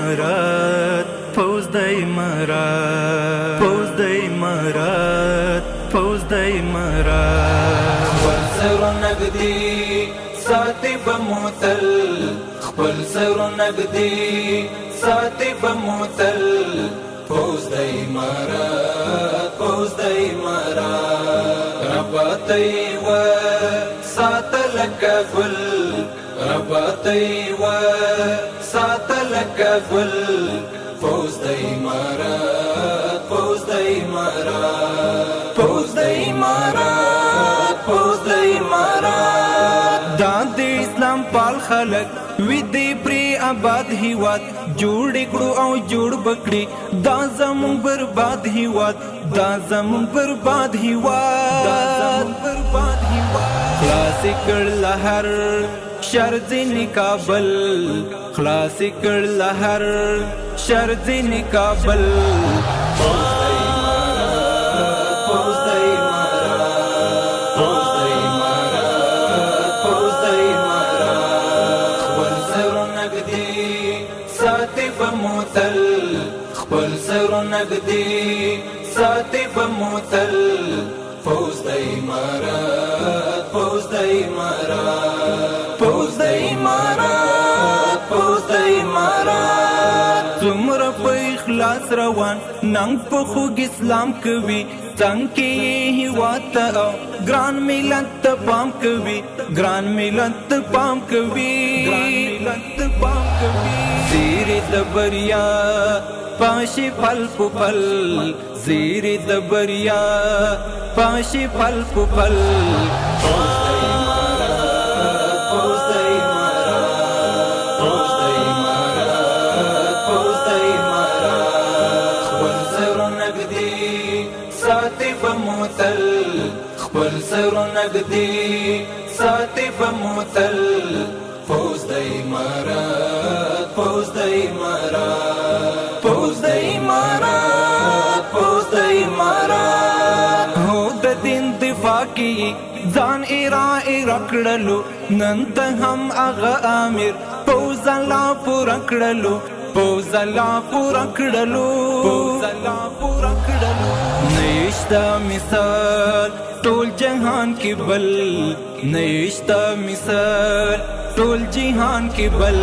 امارات، فوز د امارات، فوز د امارات، فوز د امارات. خپل سرونه ږدي ساتي به موتل، خپل سرونه ږدي ساتي به موتل. فوز د امارات، فوز د امارات. رباتی و ساتلک ګل، رباتی و ساتلک ګل. فوز د امارات، فوز د امارات، فوز د امارات، فوز د امارات. دا د اسلام پال خلک وی دی پری آباد هیواد جوړ کړو او جوړ بکړي. دا زمون برباد هیواد، دا زمون برباد هیواد، دا زمون برباد هیواد. خلاص کړ لهر شر ځینې کابل، خلاص کړ لهر شر ځینې کابل. فوز د امارات، فوز د امارات، فوز د امارات، فوز د امارات. خپل سرونه ږدي ساتي به موتل، خپل سرونه ږدي ساتي به موتل. فوز د امارات، فوز د امارات، فوز د امارات، فوز د امارات. څومره په اخلاص روان ننګ په خوږ اسلام کوي، څنګه کې هیواد ته او ګران ملت ته پام کوي، ګران ملت ته پام کوي، ګران ملت ته پام کوي. زیر د بریا پاشي پل پل، زیر د بریا پاشي پل پل. فوز د امارات، فوز د امارات، فوز د امارات، فوز د امارات. خپل سرونه ږدي ساتي به موتل، خپل سرونه ږدي ساتي به موتل. فوز د امارات، فوز د امارات، فوز د امارات، فوز د امارات. هو د دین دفاع کی ځان ایرا ایرا کړلو، نن ته هم هغه امیر پوز لا پورا کړلو، پوز لا پورا کړلو، پوز لا پورا کړلو. نشتا مثال ټول جهان کې بل، نشتا مثال ټول جهان کې بل.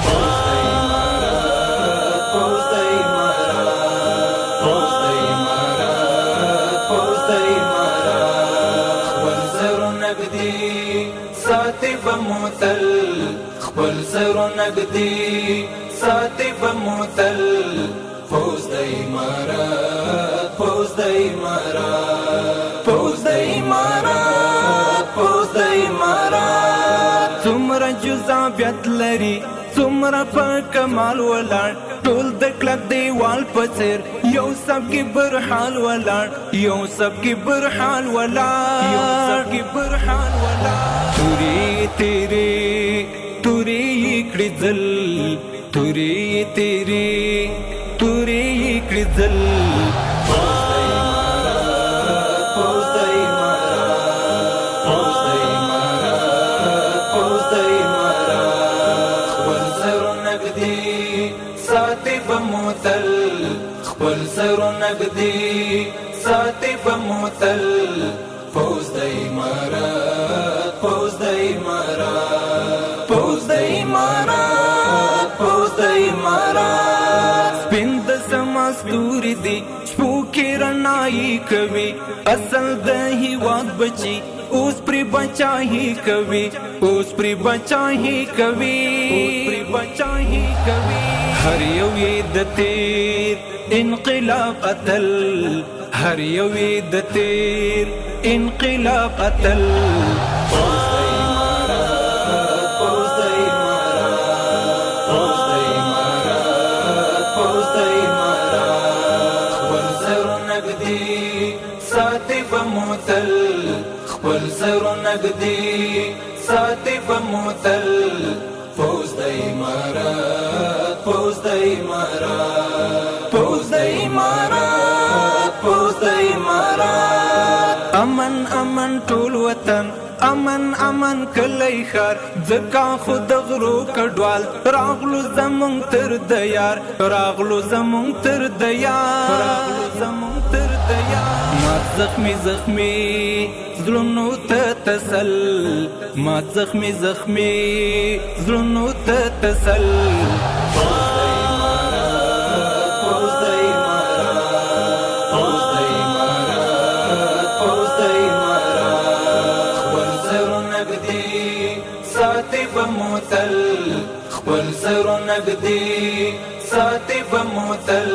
فوز د امارات، فوز د امارات، فوز د امارات، فوز د امارات. خپل سرونه ږدي ساتي به موتل، خپل سرونه ږدي ساتي به موتل. فوز د امارات، فوز د امارات، فوز د امارات، فوز د امارات. څومره جذابیت لري، څومره په کمال ولاړ، ټول د کلک دیوال په څیر یو سب کې برحال ولاړ، یو سب کې برحال ولاړ، یو سب کې برحال ولاړ. توري تیری توري کړي ځل، توري تیری توري کړي ځل. فوز د امارات، فوز د امارات، فوز د امارات، فوز د امارات. خپل سرونه ږدي ساتي به موتل، خپل سرونه ږدي ساتي به موتل. فوز د امارات، فوز د امارات، فوز د امارات، فوز د امارات. سپین د سما ستوري دي، شپو کې رڼایي کوي، اصل د هیواد بچي اوس پری بچاهي کوي، اوس پری بچاهي کوي، اوس پری بچاهي کوي. هر یو یې د تیر انقلاب اتل، هر یو یې د تیر انقلاب اتل. فوز د امارات، فوز د امارات، فوز د امارات، فوز د امارات. خپل سرونه ږدي ساتي به موتل، خپل سرونه ږدي ساتي به موتل. فوز د امارات، فوز د امارات، فوز د امارات، فوز د امارات. امن امن ټول وطن. امن امن کلی ښار. ځکه خو د غرو کډوال راغلو زمونږ تر دیار، راغلو زمونږ تر دیار، راغلو زمونږ تر دیار. مات زخمی زخمی زړونو ته تسل، مات زخمی زخمی زړونو ته تسل. پوځ د امارات، پوځ د امارات، پوځ د امارات، پوځ د امارات. خپل سرونه ږدي ساتي به مو تل، خپل سرونه ږدي ساتي به مو تل.